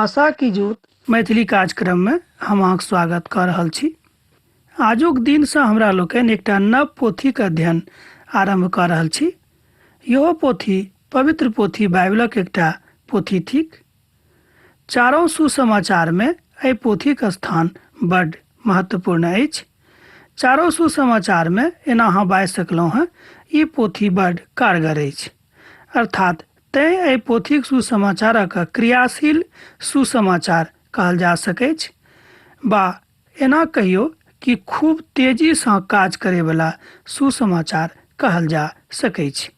आशा की ज्योत मैथिली कार्यक्रममे हम अहाँके स्वागत कऽ रहल छी। आजुक दिनसँ हमरा लोकनि एकटा नव पोथीक अध्ययन आरम्भ कऽ रहल छी। इहो पोथी पवित्र पोथी बाइबलक एकटा पोथी थिक। चारो सुसमाचारमे एहि पोथीक स्थान बड्ड महत्वपूर्ण अछि। चारो सुसमाचारमे एना अहाँ बाजि सकलहुँ हेँ, ई पोथी बड्ड कारगर अछि। अर्थात तैँ एहि पोथीक सुसमाचारक क्रियाशील सुसमाचार कहल जा सकैछ बा एना कहियो कि खूब तेजीसँ काज करैवला सुसमाचार कहल जा सकैछ।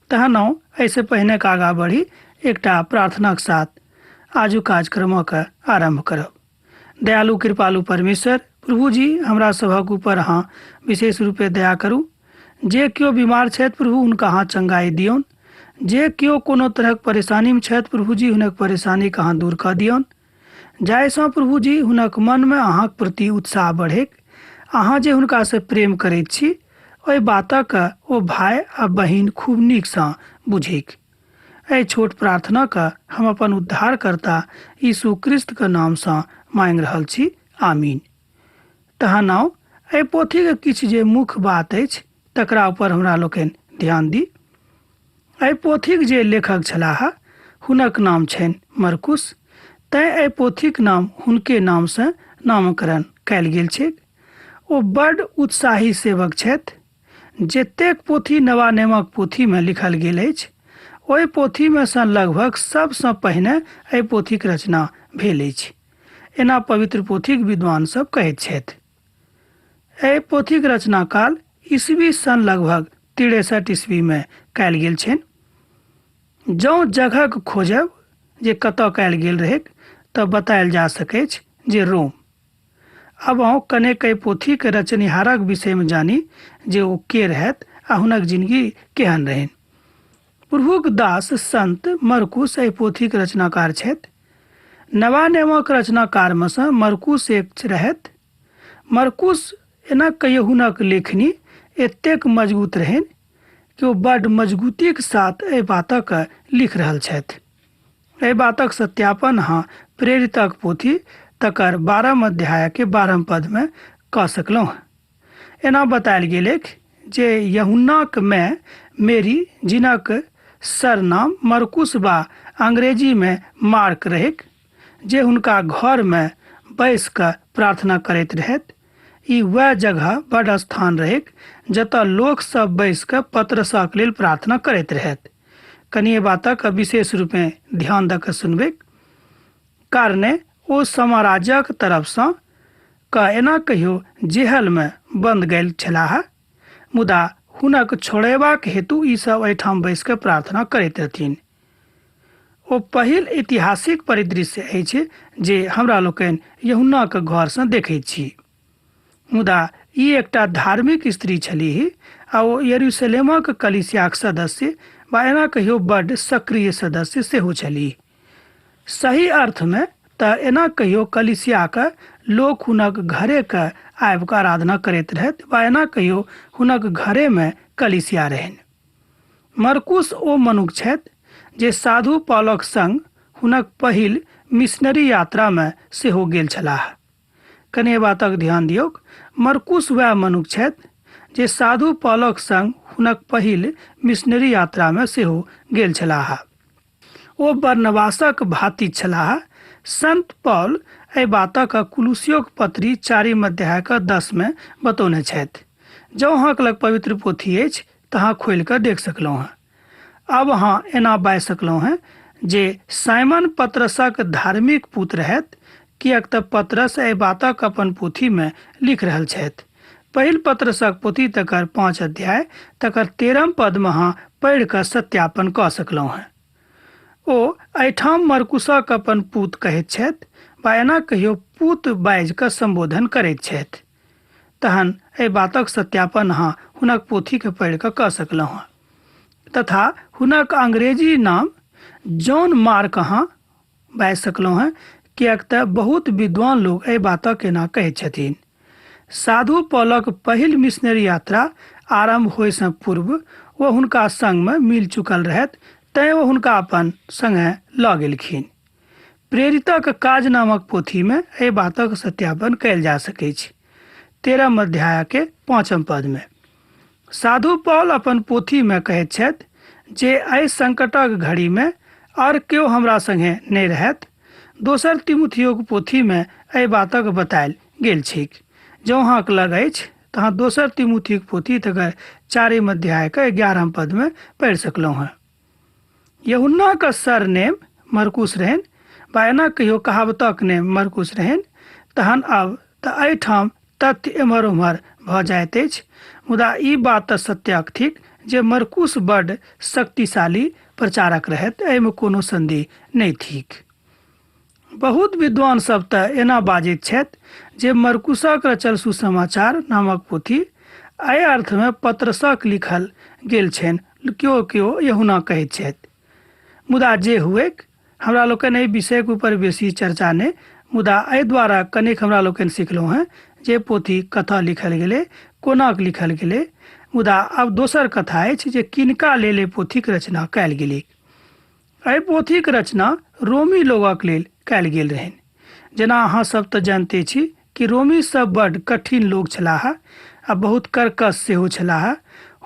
तहन आउ एहिसँ पहिने आगाँ बढ़ी एकटा प्रार्थनाक साथ आजुक कार्यक्रमक आरम्भ करब। दयालु कृपालु परमेश्वर प्रभु जी, हमरा सभक ऊपर अहाँ विशेष रूपे दया करू। जे केओ बीमार छथि प्रभु, हुनका अहाँ चंगाई दियौन। जे केओ कोनो तरहक परेशानीमे छथि प्रभु जी, हुनक परेशानीके अहाँ दूर कऽ दियौन, जाहिसँ प्रभु जी हुनक मनमे अहाँक प्रति उत्साह बढ़ैक। अहाँ जे हुनकासँ प्रेम करैत छी ओहि बातक ओ भाय आ बहिन खूब नीकसँ बुझैक। एहि छोट प्रार्थनाके हम अपन उद्धारकर्ता यीशु क्रिस्तके नामसँ मांगि रहल छी, आमीन। तहन आउ एहि पोथीके किछु जे मुख्य बात अछि तकरा ऊपर हमरा लोकनि ध्यान दी। एहि पोथीक जे लेखक छलाह हुनक नाम छनि मरकुस, तैँ एहि पोथीक नाम हुनके नामसँ नामकरण कयल गेल छैक। ओ बड्ड उत्साही सेवक छथि। जतेक पोथी नवा नेमक पोथीमे लिखल गेल अछि ओहि पोथीमे सँ लगभग सबसँ पहिने एहि पोथीक रचना भेल अछि, एना पवित्र पोथीक विद्वान सब कहैत छथि। एहि पोथीक रचना काल ईस्वी सन लगभग 63 ईस्वीमे कयल गेल छनि। जँ जगहक खोजब जे कतऽ कयल गेल रहैक तऽ बतायल जा सकैछ जे रोम। आब अहूँ कनेक एहि पोथीक रचनिहारक विषयमे जानी जे ओ के रहथि आ हुनक जिनगी केहन रहनि। प्रभुक दास संत मरकुस एहि पोथीक रचनाकार छथि। नवा नेमक रचनाकारमे सँ मरकुस एक रहथि। मरकुस एना कहियो हुनक लेखनी एतेक मजबूत रहनि कि ओ बड्ड मजबूतीक साथ एहि बातक लिख रहल छथि। एहि बातक सत्यापन अहाँ प्रेरितक पोथी तकर 12 अध्यायके 12 पदमे कऽ सकलहुँ। एना बतायल गेल अछि जे यहुन्नाक माय मेरी, जिनक सरनाम मरकुस बा अंग्रेजीमे मार्क रहैक, जे हुनका घरमे बैस कऽ प्रार्थना करैत रहथि। ई वएह जगह बड स्थान रहैक जतऽ लोक सब बैस कऽ पतरसक लेल प्रार्थना करैत रहथि। कनिये बातक विशेष रूपेँ ध्यान दऽ कऽ सुनबैक कारणे ओ साम्राज्यक तरफसँ कऽ एना कहियो जेहलमे बन्द गेल छलाह, मुदा हुनक छोड़ेबाक हेतु ई सब एहिठाम बैस कऽ प्रार्थना करैत रहथिन। ओ पहिल ऐतिहासिक परिदृश्य अछि जे हमरा लोकनि यहुन्नाक घरसँ देखैत छी। मुदा ई एकटा धार्मिक स्त्री छलीह आ ओ यरूशलेमक कलीसियाक सदस्य वा एना कहियो बड्ड सक्रिय सदस्य सेहो छलीह। सही अर्थमे तऽ एना कहियो कलीसियाक लोक हुनक घरेके आबि कऽ आराधना करैत रहथि वा एना कहियो हुनक घरेमे कलीसिया रहनि। मरकुस ओ मनुख छथि जे साधु पॉलक संग हुनक पहिल मिशनरी यात्रामे सेहो गेल छलाह। कने बातक ध्यान दियौक, मरकुस वएह मनुख छथि जे साधु पॉलक संग हुनक पहिल मिशनरी यात्रामे सेहो गेल छलाह। ओ बरनबासक भातिज छलाह। संत पॉल एहि बातक कुलुसियोक पत्री 4 अध्यायक 10 मे बतौने छथि। जँ अहाँक लग पवित्र पोथी अछि तऽ अहाँ खोलि कऽ देख सकलहुँ हेँ। आब अहाँ एना बाजि सकलहुँ हेँ जे साइमन पतरसक धार्मिक पूत रहथि, किएक तऽ पतरस एहि बातक अपन पोथीमे लिख रहल छथि। पहिल पतरसक पोथी तकर 5 अध्याय तकर 13 पदमे अहाँ पढ़ि कऽ सत्यापन कऽ सकलहुँ हेँ। ओ एहिठाम मरकुसक अपन पूत कहैत छथि वा एना कहियो पूत बाजि कऽ सम्बोधन करैत छथि। तहन एहि बातक सत्यापन अहाँ हुनक पोथीके पढ़ि कऽ कऽ सकलहुँ हँ। तथा हुनक अंग्रेजी नाम जॉन मार्क अहाँ बाजि सकलहुँ हँ, किएक तऽ बहुत विद्वान लोक एहि बातक एना कहैत छथिन। साधु पॉलक पहिल मिशनरी यात्रा आरम्भ होइसँ पूर्व ओ हुनका संगमे मिल चुकल रहथि, तैँ ओ हुनका अपन संगे लऽ गेलखिन। प्रेरितक काज नामक पोथीमे एहि बातक सत्यापन कयल जा सकैछ। 13 अध्यायके 5 पदमे साधु पॉल अपन पोथीमे कहैत छथि जे एहि संकटक घड़ीमे आओर केओ हमरा संगे नहि रहत। दोसर तिमुथियोक पोथीमे एहि बातक बतायल गेल छैक। जँ अहाँके लग अछि तऽ अहाँ दोसर तिमुथीक पोथी तकर 4 अध्यायके 11 पदमे पढ़ि सकलहुँ हँ। यूहन्नाक सरनेम मरकुस रहनि वा एना कहियो कहावतक नेम मरकुस रहनि, तहन आब तऽ एहिठाम तथ्य एम्हर ओम्हर भऽ जाइत अछि, मुदा ई बात तऽ सत्यक थिक जे मरकुस बड्ड शक्तिशाली प्रचारक रहथि, एहिमे कोनो सन्देह नहि थिक। बहुत विद्वान सब तऽ एना बाजैत छथि जे मरकुसक रचल सुसमाचार नामक पोथी एहि अर्थमे पत्रसक लिखल गेल छनि, केओ केओ यहुना कहैत छथि। मुदा जे हुएक, हमरा लोकनि एहि विषयक ऊपर बेसी चर्चा नहि, मुदा एहि द्वारा कनेक हमरा लोकनि सिखलहुँ हेँ जे पोथी कतऽ लिखल गेलै, कोना लिखल गेलै। मुदा आब दोसर कथा अछि जे किनका लेल एहि पोथीक रचना कयल गेलैक। एहि पोथीक रचना रोमी लोगक लेल कयल गेल रहनि। जेना अहाँ सब तऽ जानिते छी कि रोमी सब बड्ड कठिन लोक छलाह आ बहुत कर्कश सेहो छलाह।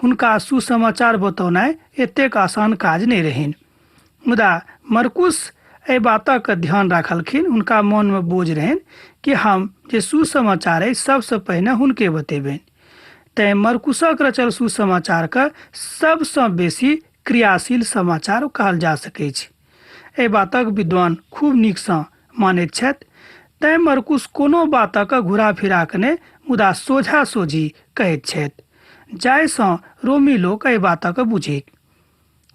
हुनका सुसमाचार बतौनाइ एतेक आसान काज नहि रहनि। मुदा मरकुस एहि बातक ध्यान राखलखिन। हुनका मोनमे बोझ रहनि कि हम जे सुसमाचार अछि सबसँ पहिने हुनके बतेबनि। तेँ मरकुसक रचल सुसमाचारके सबसँ बेसी क्रियाशील समाचार कहल जा सकैछ। एहि बातक विद्वान खूब नीकसँ मानैत छथि। तेँ मरकुस कोनो बातक घुरा फिरा कऽ नहि, मुदा सोझा सोझी कहैत छथि, जाहिसँ रोमी लोक एहि बातक बुझैक।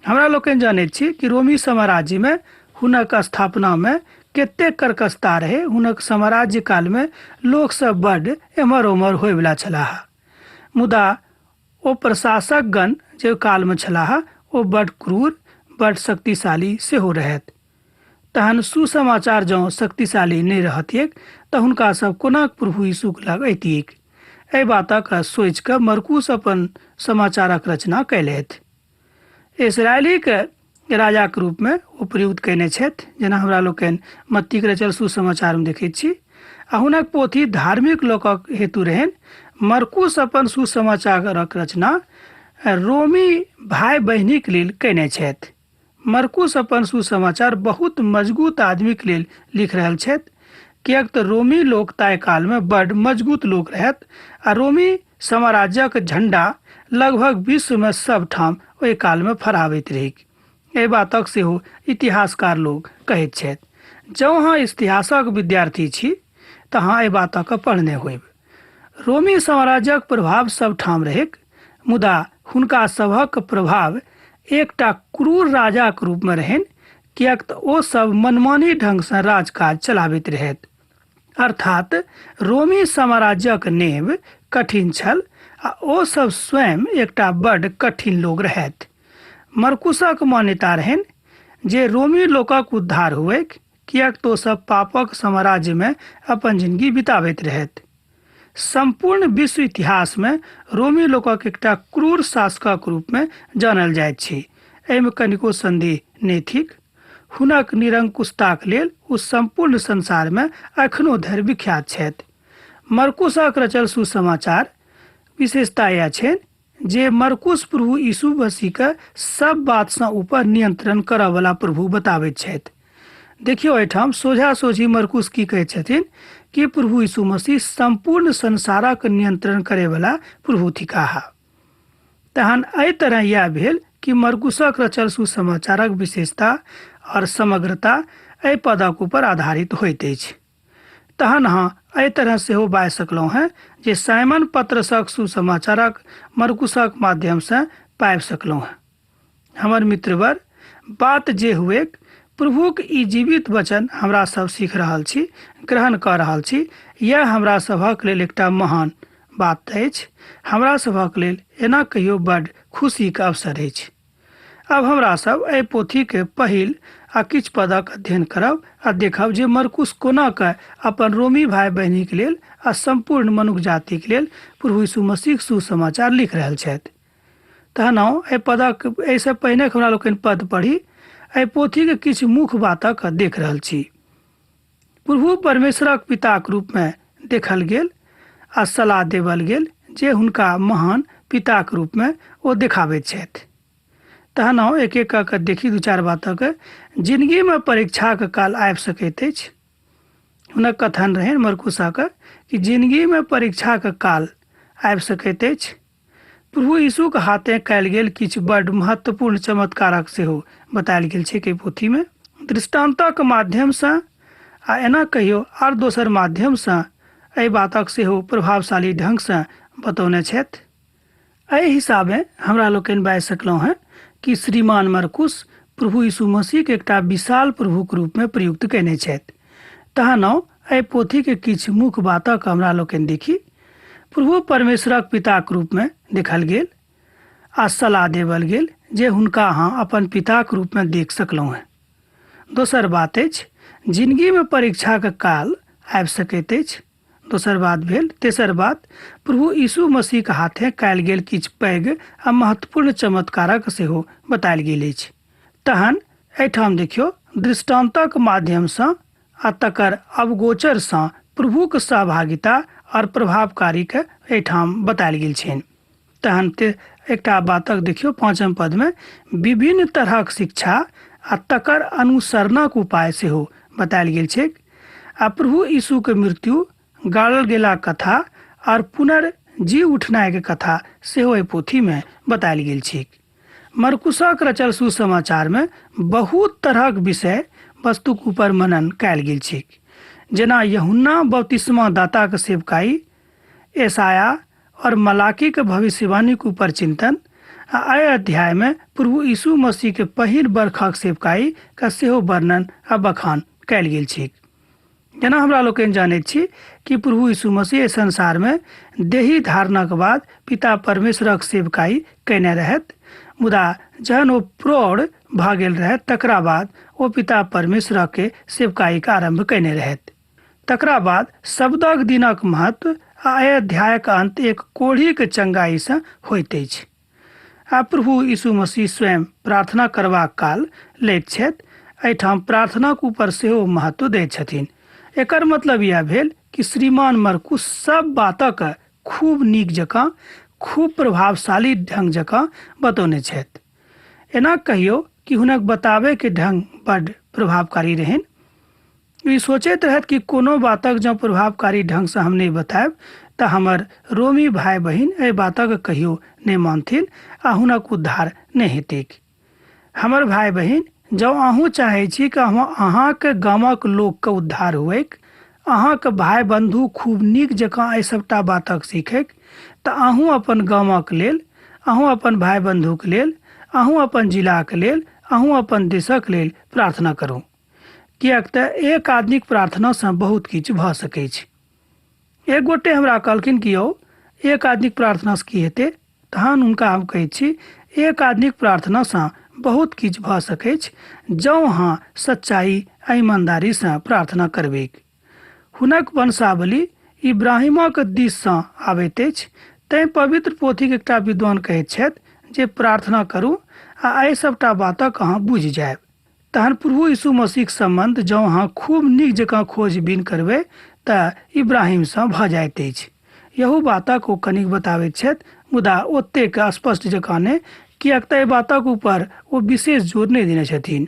हमरा लोकनि जनैत छी कि रोमी साम्राज्यमे हुनक स्थापनामे कतेक कर्कशता रहै। हुनक साम्राज्य कालमे लोकसभ बड्ड एम्हर ओम्हर होइवला छलाह, मुदा ओ प्रशासकगण जे कालमे छलाह ओ बड्ड क्रूर, बड्ड शक्तिशाली सेहो रहथि। तहन सुसमाचार जँ शक्तिशाली नहि रहतिऐक तऽ हुनका सब कोना प्रभु यीशुक लग अयतिऐक? एहि बातक सोचि कऽ मरकुस अपन समाचारक रचना कयलथि। इसराइलीक राजाक रूपमे ओ प्रयुक्त कयने छथि, जेना हमरा लोकनि मत्तीक रचल सुसमाचारमे देखैत छी। आ हुनक पोथी धार्मिक लोकक हेतु रहनि। मरकुस अपन सुसमाचारक रचना रोमी भाय बहिनीक लेल कयने छथि। मरकुस अपन सुसमाचार बहुत मजगूत आदमीक लेल लिख रहल छथि, किएक तऽ रोमी लोक ताहि कालमे बड्ड मजगूत लोक रहथि आ रोमी साम्राज्यक झंडा लगभग विश्वमे सब ठाम ओहि कालमे फहराबैत रहैक। एहि बातक सेहो इतिहासकार लोक कहैत छथि। जँ अहाँ इतिहासक विद्यार्थी छी तऽ अहाँ एहि बातक पढ़ने होयब। रोमी साम्राज्यक प्रभाव सब ठाम रहैक, मुदा हुनका सभक प्रभाव एकटा क्रूर राजाक रूपमे रहनि, किएक तऽ ओ सब मनमानी ढंगसँ राजकाज चलाबैत रहथि। अर्थात रोमी साम्राज्यक नेब कठिन छल आ ओ सब स्वयं एकटा बड्ड कठिन लोक रहथि। मरकुसक मान्यता रहनि जे रोमी लोकक उद्धार हुएक, किएक तऽ ओ सब पापक साम्राज्यमे अपन जिनगी बिताबैत रहथि। सम्पूर्ण विश्व इतिहासमे रोमी लोकक एकटा क्रूर शासकक रूपमे जानल जाइत छै, एहिमे कनिको सन्देह नहि थिक। हुनक निरंकुशताक लेल ओ सम्पूर्ण संसारमे एखनो धरि विख्यात छथि। मरकुसक रचल सुसमाचार विशेषता इएह छनि जे मरकुस प्रभु यीशु मसीहके सब बातसँ ऊपर नियंत्रण करऽवला प्रभु बताबैत छथि। देखियौ एहिठाम सोझा सोझी मरकुस की कहैत छथिन कि प्रभु यीशु मसीह सम्पूर्ण संसारक नियंत्रण करैवला प्रभु थिकाह। तहन एहि तरह इएह भेल कि मरकुसक रचल सुसमाचारक विशेषता और समग्रता एहि पदक ऊपर आधारित होइत अछि। तहन अहाँ एहि तरह सेहो बाजि सकलहुँ हेँ जे साइमन पत्रसक सुसमाचारक मरकुसक माध्यमसँ पाबि सकलहुँ हेँ। हमर मित्रवर, बात जे हुएक, प्रभुक ई जीवित वचन हमरा सब सीख रहल छी, ग्रहण कऽ रहल छी, यैह हमरा सभक लेल एकटा महान बात अछि। हमरा सभक लेल एना कहियो बड्ड खुशीक अवसर अछि। आब हमरा सब एहि पोथीके पहिल आ किछु पदक अध्ययन करब आ देखब जे मरकुस कोना कऽ अपन रोमी भाय बहिनीक लेल आ सम्पूर्ण मनुख जातिक लेल प्रभु यीशु मसीहक सुसमाचार लिख रहल छथि। तहन आउ एहि पदक एहिसँ पहिने हमरा लोकनि पद पढ़ी एहि पोथीके किछु मुख्य बातक देख रहल छी। प्रभु परमेश्वरक पिताक रूपमे देखल गेल आ सलाह देबल गेल जे हुनका महान पिताक रूपमे ओ देखाबैत छथि। तहन आउ एक एक कऽ कऽ देखी दू चारि बातक। जिनगीमे परीक्षाक काल आबि सकैत अछि। हुनक कथन रहनि मरकुसाक कि जिनगीमे परीक्षाक काल आबि सकैत अछि। प्रभु यीशुक हाथे कयल गेल किछु बड्ड महत्वपूर्ण चमत्कारक सेहो बतायल गेल छैक एहि पोथीमे। दृष्टान्तक माध्यमसँ आ एना कहियो आर दोसर माध्यमसँ एहि बातक सेहो प्रभावशाली ढङ्गसँ बतौने छथि। एहि हिसाबे हमरा लोकनि बाजि सकलहुँ हेँ कि श्रीमान मरकुस प्रभु यीशु मसीहके एकटा विशाल प्रभुक रूपमे प्रयुक्त कयने छथि। तहन आउ एहि पोथीके किछु मुख्य बातक हमरा लोकनि देखी। प्रभु परमेश्वरक पिताक रूपमे देखल गेल आ सलाह देबल गेल जे हुनका अहाँ अपन पिताक रूपमे देख सकलहुँ हेँ। दोसर बात अछि जिनगीमे परीक्षाक काल आबि सकैत अछि। दोसर बात भेल। तेसर बात, प्रभु यीशु मसीहक हाथे कयल गेल किछु पैघ आ महत्वपूर्ण चमत्कारक सेहो बतायल गेल अछि। तहन एहिठाम देखियौ, दृष्टान्तक माध्यमसँ आ तकर अवगोचरसँ प्रभुक सहभागिता आओर प्रभावकारीके एहिठाम बतायल गेल छनि। तहन ते एकटा बातक देखियौ, पाँचम पदमे विभिन्न तरहक शिक्षा आ तकर अनुसरणक उपाय सेहो बतायल गेल छैक आ प्रभु यीशुके मृत्यु, गाड़ल गेलाक कथा आओर पुनर्जी उठनाइके कथा सेहो एहि पोथीमे बतायल गेल छैक। मरकुसक रचल सुसमाचारमे बहुत तरहक विषय वस्तुक ऊपर मनन कयल गेल छैक, जेना यूहन्ना बपतिस्मा दाताक सेवकाई, एसाया और मलाकीक भविष्यवाणीक ऊपर चिंतन आ एहि अध्यायमे प्रभु यीशु मसीहके पहिल बरखक सेवकाई का सेहो वर्णन आ बखान कयल गेल छैक। जेना हमरा लोकनि जानैत छी कि प्रभु यीशु मसीह एहि संसारमे देही धारणक बाद पिता परमेश्वरक सेवकाई कयने रहथि, मुदा जहन ओ प्रौढ़ भऽ गेल रहथि तकरा बाद ओ पिता परमेश्वरक सेवकाईक आरम्भ कयने रहथि। तकरा बाद शब्दक दिनक महत्व आ एहि अध्यायक अंत एक कोढ़ीक चंगाईसँ होइत अछि। आ प्रभु यीशु मसीह स्वयं प्रार्थना करबाक काल लैत छथि। एहिठाम प्रार्थनाक ऊपर सेहो महत्व दैत छथिन। एकर मतलब इएह भेल कि श्रीमान मरकुस सब बातक खूब नीक जकाँ, खूब प्रभावशाली ढंग जकाँ बतौने छथि। एना कहियौ कि हुनक बताबयके ढंग बड्ड प्रभावकारी रहनि। ई सोचैत रहथि कि कोनो बातक जँ प्रभावकारी ढङ्गसँ हम नहि बतायब तऽ हमर रोमी भाय बहिन एहि बातक कहियो नहि मानथिन आ हुनक उद्धार नहि हेतैक। हमर भाय बहिन, जँ अहूँ चाहैत छी कि अहाँक गामक लोकके उद्धार हुएक, अहाँक भाय बन्धु खूब नीक जकाँ एहि सभटा बातक सीखैक, तऽ अहूँ अपन गामक लेल, अहूँ अपन भाय बन्धुक लेल, अहूँ अपन जिलाक लेल, अहूँ अपन देशक लेल प्रार्थना करू। किएक तऽ एक आदमीक प्रार्थनासँ बहुत किछु भऽ सकै छै। एक गोटे हमरा कहलखिन कि यौ एक आदमीक प्रार्थनासँ की हेतै, तहन हुनका हम कहैत छी एक आदमीक प्रार्थनासँ बहुत किछु भऽ सकैछ जँ अहाँ सच्चाइ आ ईमानदारीसँ प्रार्थना करबैक। हुनक वंशावली इब्राहिमक दिससँ आबैत अछि, तैँ पवित्र पोथीक एकटा विद्वान कहैत छथि जे प्रार्थना करू आ एहि सभटा बातक अहाँ बुझि जायब। तहन प्रभु यीशु मसीहक सम्बन्ध जँ अहाँ खूब नीक जकाँ खोजबीन करबै तऽ इब्राहिमसँ भऽ जाइत अछि। एहू बातक ओ कनिक बताबैत छथि, मुदा ओतेक स्पष्ट जकाँ नहि, किएक तऽ एहि बातक ऊपर ओ विशेष जोर नहि देने छथिन।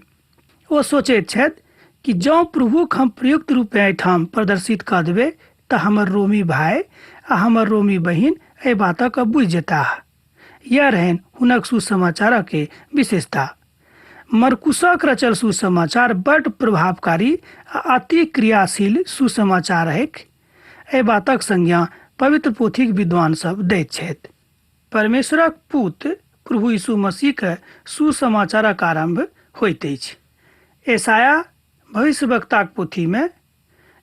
ओ सोचैत छथि कि जँ प्रभुक हम प्रयुक्त रूपेँ एहिठाम प्रदर्शित कऽ देबै तऽ हमर रोमी भाय आ हमर रोमी बहिन एहि बातक बुझि जेताह। इएह रहनि हुनक सुसमाचारक विशेषता। मरकुसक रचल सुसमाचार बड्ड प्रभावकारी आ अति क्रियाशील सुसमाचार रहैक। एहि बातक संज्ञा पवित्र पोथीक विद्वान सब दैत छथि। परमेश्वरक पुत प्रभु यीशु मसीहक सुसमाचारक आरम्भ होइत अछि। एसाया भविष्यवक्ताक पोथीमे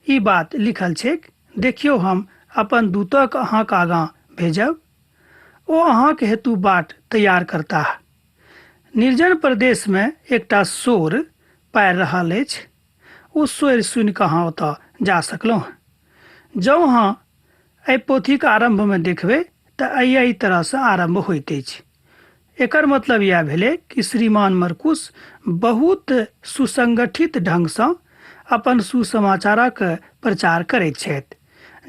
ई बात लिखल छैक, देखियौ, हम अपन दूतक अहाँक आगाँ भेजब, ओ अहाँक हेतु बाट तैयार करताह। निर्जन प्रदेशमे एकटा शोर पारि रहल अछि। ओ शोर सुनि कऽ अहाँ ओतऽ जा सकलहुँ। जँ अहाँ एहि पोथीक आरम्भमे देखबै तऽ एहि एहि तरहसँ आरम्भ होइत अछि। एकर मतलब इएह भेलै कि श्रीमान मरकुस बहुत सुसंगठित ढङ्गसँ अपन सुसमाचारक प्रचार करैत छथि,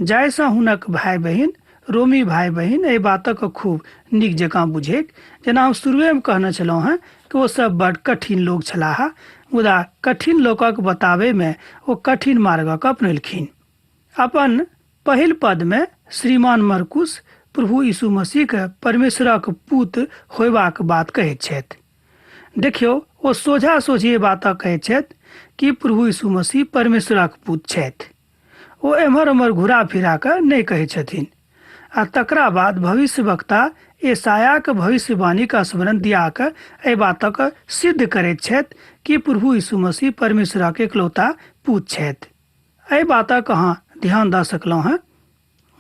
जाहिसँ हुनक भाय बहिन रोमी भाय बहिन एहि बातक खूब नीक जकाँ बुझैक। जेना हम शुरुएमे कहने छलहुँ हेँ कि ओ सब बड कठिन लोक छलाह, मुदा कठिन लोकक बताबैमे ओ कठिन मार्गक अपनेलखिन। अपन पहिल पदमे श्रीमान मरकुस प्रभु यीशु मसीहके परमेश्वरक पुत होयबाक बात कहैत छथि। देखियौ, ओ सोझा सोझी एहि बातक कहैत छथि कि प्रभु यीशु मसीह परमेश्वरक पुत छथि। ओ एम्हर ओम्हर घुरा फिरा कऽ नहि कहै छथिन। आ तकरा बाद भविष्यवक्ता एसायाक भविष्यवाणीक स्मरण दिया कऽ एहि बातक सिद्ध करैत छथि कि प्रभु यीशु मसीह परमेश्वरक एकलौता पुत छथि। एहि बातक अहाँ ध्यान दऽ सकलहुँ हेँ?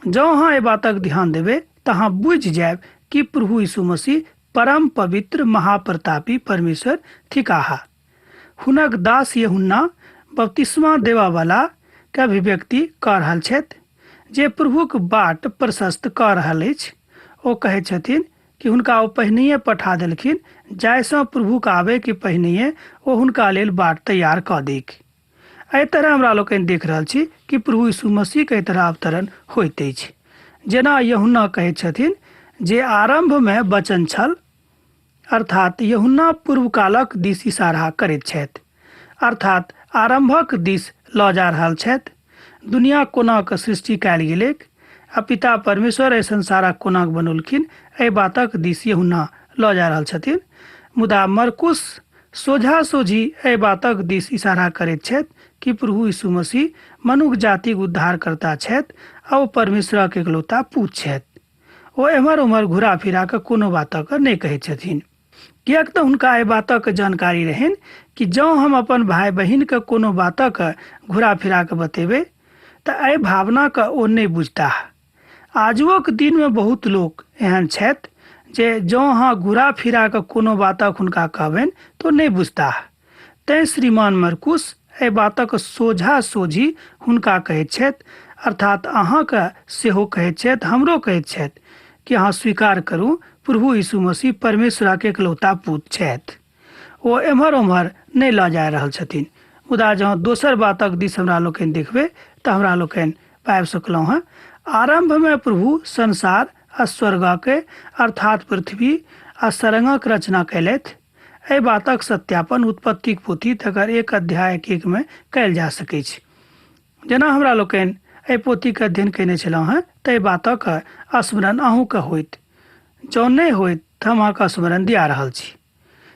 जँ अहाँ एहि बातक ध्यान देबै तऽ अहाँ बुझि जायब कि प्रभु यीशु मसीह परम पवित्र महाप्रतापी परमेश्वर थिकाह। हुनक दास यूहन्ना बपतिस्मा देबऽवला के अभिव्यक्ति कऽ रहल छथि जे प्रभुक बाट प्रशस्त कऽ रहल अछि। ओ कहैत छथिन कि हुनका ओ पहिनहिए पठा देलखिन जाहिसँ प्रभुक आबयके पहिनहिए ओ हुनका लेल बाट तैयार कऽ दैक। एहि तरह हमरा लोकनि देख रहल छी कि प्रभु यीशु मसीहके एहि तरह अवतरण होइत अछि। जेना यूहन्ना कहैत छथिन जे आरम्भमे वचन छल, अर्थात यूहन्ना पूर्वकालक दिस इशारा करैत छथि, अर्थात आरम्भक दिस लऽ जा रहल छथि। दुनिया कोना कऽ सृष्टि कयल गेलैक आ पिता परमेश्वर एहि संसारक कोना कऽ बनौलखिन, एहि बातक दिस यूहन्ना लऽ जा रहल छथिन। मुदा मरकुस सोझा सोझी एहि बातक दिस इशारा करैत छथि कि प्रभु यीशु मसीह मनुख जातिक उद्धारकर्ता छथि आ ओ परमेश्वरक एकलौता पुत छथि। ओ एम्हर ओम्हर घुरा फिरा कऽ कोनो बातक नहि कहैत छथिन, किएक तऽ हुनका एहि बातक जानकारी रहनि कि जँ हम अपन भाय बहिनके कोनो बातक घुरा फिरा कऽ बतेबै तऽ एहि भावनाके ओ नहि बुझताह। आजुओक दिनमे बहुत लोक एहन छथि जे जँ अहाँ घुरा फिरा कऽ कोनो बातक हुनका कहबनि तऽ ओ नहि बुझताह। तैँ श्रीमान मरकुस एहि बातक सोझा सोझी हुनका कहैत छथि, अर्थात अहाँके सेहो कहैत छथि, हमरो कहैत छथि कि अहाँ स्वीकार करू प्रभु यीशु मसीह परमेश्वरक एकलौता पुत छथि। ओ एम्हर ओम्हर नहि लऽ जा रहल छथिन। मुदा जँ दोसर बातक दिस हमरा लोकनि देखबै तऽ हमरा लोकनि पाबि सकलहुँ हँ आरम्भमे प्रभु संसार आ स्वर्गक अर्थात पृथ्वी आ सरंगक रचना कयलथि। एहि बातक सत्यापन उत्पत्तिक पोथी तकर एक अध्याय एकमे कयल जा सकैछ। जेना हमरा लोकनि एहि पोथीके अध्ययन कयने छलहुँ हेँ ताहि बातक स्मरण अहूँके होइत। जँ नहि होइत तऽ हम अहाँके स्मरण दिया रहल छी।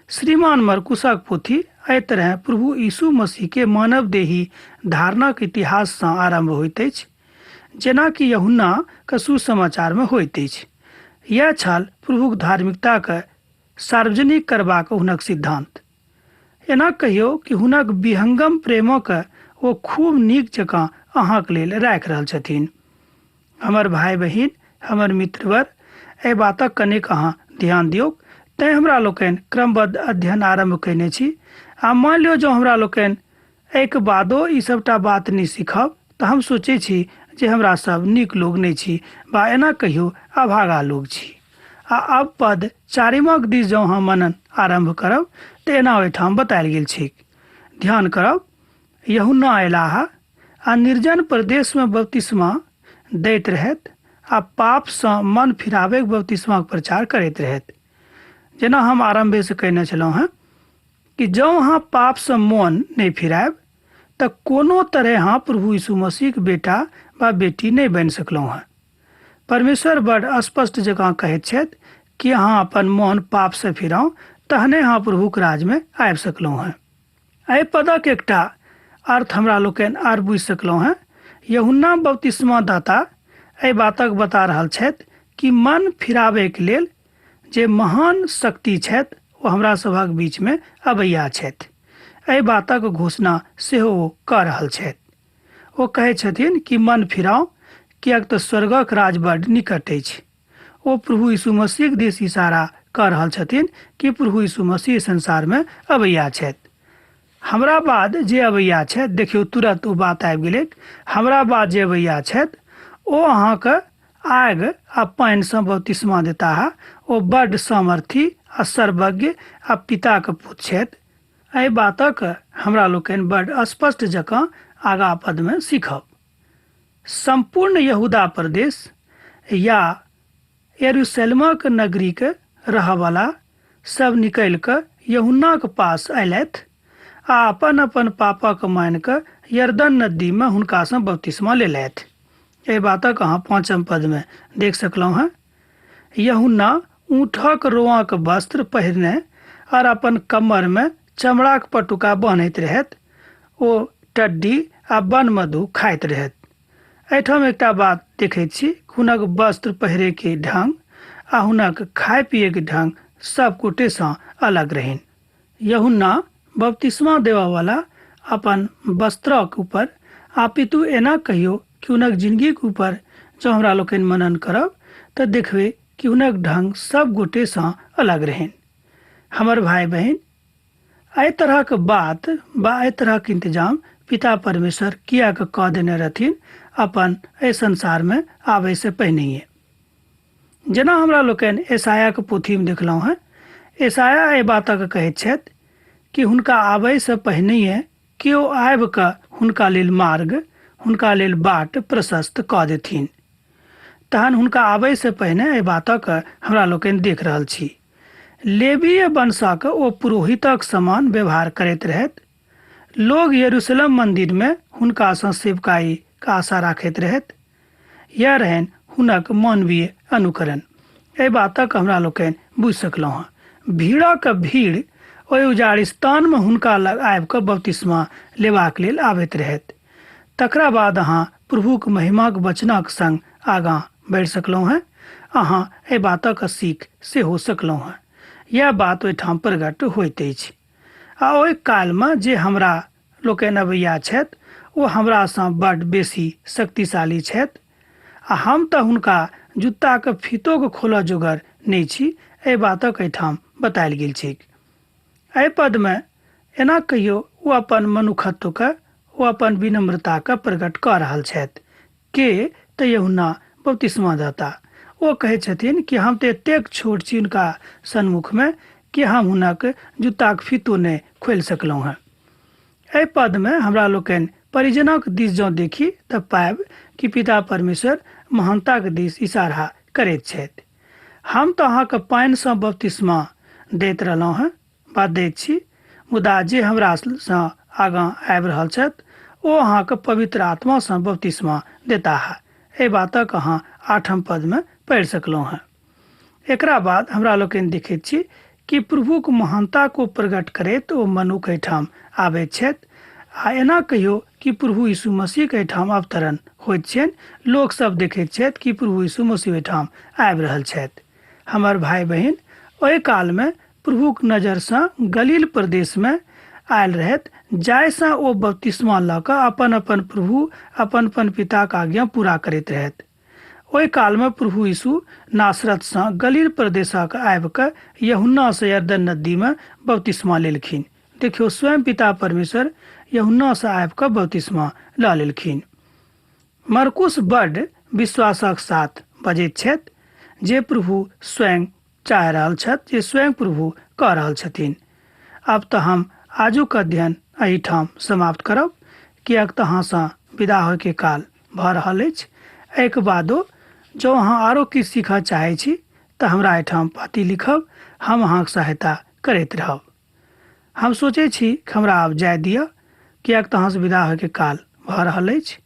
श्रीमान मरकुसक पोथी एहि तरहेँ प्रभु यीशु मसीहके मानव देही धारणाक इतिहाससँ आरम्भ होइत अछि, जेना कि यूहन्नाक सुसमाचारमे होइत अछि। इएह छल प्रभुक धार्मिकताक सार्वजनिक करबाक हुनक सिद्धान्त। एना कहियौ कि हुनक विहंगम प्रेमक ओ खूब नीक जकाँ अहाँक लेल राखि रहल छथिन। हमर भाय बहिन, हमर मित्रवर, एहि बातक कनेक अहाँ ध्यान दियौक। तैँ हमरा लोकनि क्रमबद्ध अध्ययन आरम्भ कयने छी। आ मानि लियौ जँ हमरा लोकनि एहिके बादो ई सभटा बात नहि सीखब तऽ हम सोचै छी जे हमरा सब नीक लोक नहि छी वा एना कहियौ अभागा लोक छी। आ आब पद चारिमक दिस जँ अहाँ मनन आरम्भ करब तऽ एना ओहिठाम बतायल गेल छैक। ध्यान करब, यूहन्ना अयलाह आ निर्जन प्रदेशमे बपतिस्मा दैत रहथि आ पापसँ मन फिराबैक बपतिस्माक प्रचार करैत रहथि। जेना हम आरम्भेसँ कहने छलहुँ हेँ कि जँ अहाँ पापसँ मन नहि फिरायब तऽ कोनो तरहे अहाँ प्रभु यीशु मसीहक बेटा वा बेटी नहि बनि सकलहुँ हेँ। परमेश्वर बड स्पष्ट जकाँ कहैत छथि कि अहाँ अपन मन पापसँ फिराउ तहने अहाँ प्रभुक राजमे आबि सकलहुँ हेँ। एहि पदक एकटा अर्थ हमरा लोकनि आर बुझि सकलहुँ हेँ। यूहन्ना बपतिस्मा दाता एहि बातक बता रहल छथि कि मन फिराबैके लेल जे महान शक्ति छथि ओ हमरा सभक बीचमे अबैया छथि। एहि बातक घोषणा सेहो ओ कऽ रहल छथि। ओ कहै छथिन कि मन फिराउ, किएक तऽ स्वर्गक राज बड्ड निकट अछि। ओ प्रभु यीशु मसीहक दिस इशारा कऽ रहल छथिन कि प्रभु यीशु मसीह संसारमे अबैया छथि। हमरा बाद जे अबैया छथि, देखियौ तुरंत ओ बात आबि गेलैक, हमरा बाद जे अबैया छथि ओ अहाँके आगि आ पानिसँ बपतिस्मा देताह। ओ बड्ड सामर्थी आ सर्वज्ञ आ पिताक पुत्र छथि। एहि बातक हमरा लोकनि बड स्पष्ट जकाँ आगा पदमे सीखब। सम्पूर्ण यहूदा प्रदेश या यरूशलेमक नगरीक रहऽवला सब निकलि कऽ यूहन्नाक पास अयलथि आ अपन-अपन पापक मानि कऽ यरदन नदीमे हुनकासँ बपतिस्मा लेलथि। एहि बातक अहाँ पाँचम पदमे देख सकलहुँ हेँ। यूहन्ना ऊँटक रोआँक वस्त्र पहिरने आओर अपन कमरमे चमड़ाक पटुका बान्हैत रहथि। ओ टड्डी आ वन मधु खाइत रहथि। एहिठाम एकटा बात देखैत छी, हुनक वस्त्र पहिरैके ढंग आ हुनक खाय पियैके ढंग सब गोटेसँ अलग रहनि। यूहन्ना बपतिस्मा देबऽवला अपन वस्त्रक ऊपर आ पितु एना कहियो कि हुनक जिनगीक ऊपर जँ हमरा लोकनि मनन करब तऽ देखबै कि हुनक ढंग सब गोटेसँ अलग रहनि। हमर भाय बहिन, एहि तरहक बात बा एहि तरहक इंतजाम पिता परमेश्वर किएक कऽ देने रहथिन अपन एहि संसारमे आबयसँ पहिनहिए। जेना हमरा लोकनि एसायाक पोथीमे देखलहुँ हेँ, एसाया एहि बातक कहैत छथि कि हुनका आबयसँ पहिनहिए केओ आबि कऽ हुनका लेल मार्ग, हुनका लेल बाट प्रशस्त कऽ देथिन। तहन हुनका आबयसँ पहिने एहि बातक हमरा लोकनि देख रहल छी। लेवीय वंशक ओ पुरोहितक समान व्यवहार करैत रहथि। लोग यरूशलेम मन्दिरमे हुनकासँ सेवकाईक आशा राखैत रहथि। यैह रहनि हुनक मानवीय अनुकरण। एहि बातक हमरा लोकनि बुझि सकलहुँ हँ। भीड़क भीड़ ओहि उजाड़िस्तानमे हुनका लग आबि कऽ बपतिस्मा लेबाक लेल आबैत रहथि। तकरा बाद अहाँ प्रभुक महिमाक वचनक संग आगाँ बढ़ि सकलहुँ हेँ। अहाँ एहि बातक सीख सेहो सकलहुँ हेँ। यैह बात ओहिठाम प्रगट होइत अछि। आ ओहि कालमे जे हमरा लोकनि अबैया छथि ओ हमरासँ बड्ड बेसी शक्तिशाली छथि आ हम तऽ हुनका जुत्ताक फीतोके खोलऽ जोगर नहि छी, एहि बातक एहिठाम बतायल गेल छैक। एहि पदमे एना कहियो ओ अपन मनुखत्वके, ओ अपन विनम्रताके प्रकट कऽ रहल छथि। के तऽ यूहन्ना बपतिस्मादाता। ओ कहैत छथिन कि हम तऽ एतेक छोट छी हुनका सन्मुखमे कि हम हुनक जुत्ताक फीतो नहि खोलि सकलहुँ हेँ। एहि पदमे हमरा लोकनि परिजनक दिस जँ देखी तऽ पायब कि पिता परमेश्वर महानताक दिस इशारा करैत छथि। हम तऽ अहाँके पानिसँ बपतिस्मा दैत रहलहुँ हेँ बा दैत छी, मुदा जे हमरासँ आगाँ आबि रहल छथि ओ अहाँके पवित्र आत्मासँ बपतिस्मा देताह। एहि बातक अहाँ आठम पदमे पढ़ि सकलहुँ हेँ। एकरा बाद हमरा लोकनि देखैत छी कि प्रभुक महानता को प्रकट करैत ओ मनुख एहिठाम आबैत छथि आ एना कहियो कि प्रभु यीशु मसीहक एहिठाम अवतरण होइत छनि। लोक सब देखैत छथि कि प्रभु यीशु मसीह ओहिठाम आबि रहल छथि। हमर भाय बहिन, ओहि कालमे प्रभुक नजरसँ गलील प्रदेशमे आयल रहथि, जाहिसँ ओ बपतिस्मा लऽ कऽ अपन अपन प्रभु, अपन अपन पिताक आज्ञा पूरा करैत रहथि। ओहि कालमे प्रभु यीशु नासरतसँ गलील प्रदेशक आबि कऽ यूहन्नासँ यरदन नदीमे बपतिस्मा लेलखिन। देखियौ, स्वयं पिता परमेश्वर यूहन्नासँ आबि कऽ बपतिस्मा लऽ लेलखिन। मरकुस बड्ड विश्वासक साथ बजैत छथि जे प्रभु स्वयं चाहि रहल छथि, जे स्वयं प्रभु कऽ रहल छथिन। आब तऽ हम आजुक अध्ययन एहिठाम समाप्त करब, किएक तऽ अहाँसँ विदा होइके काल भऽ रहल अछि। एहिके बादो जँ अहाँ आरो किछु सीखऽ चाहै छी तऽ हमरा एहिठाम पाती लिखब, हम अहाँक सहायता करैत रहब। हम सोचै छी कि हमरा आब जाय दिअ, किएक तऽ अहाँसँ विदा होइके काल भऽ रहल अछि।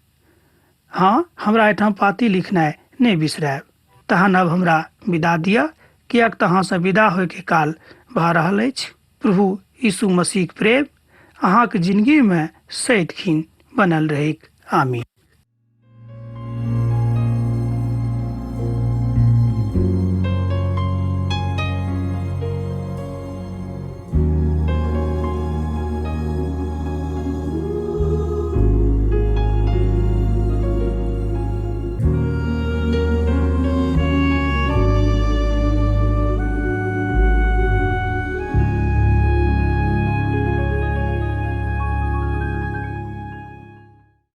हँ, हमरा एहिठाम पाती लिखनाइ नहि बिसरायब। तहन आब हमरा विदा दिअ, किएक तऽ अहाँसँ विदा होइके काल भऽ रहल अछि। प्रभु यीशु मसीहक प्रेम अहाँक जिनगीमे सदिखन बनल रहैक। आमीन।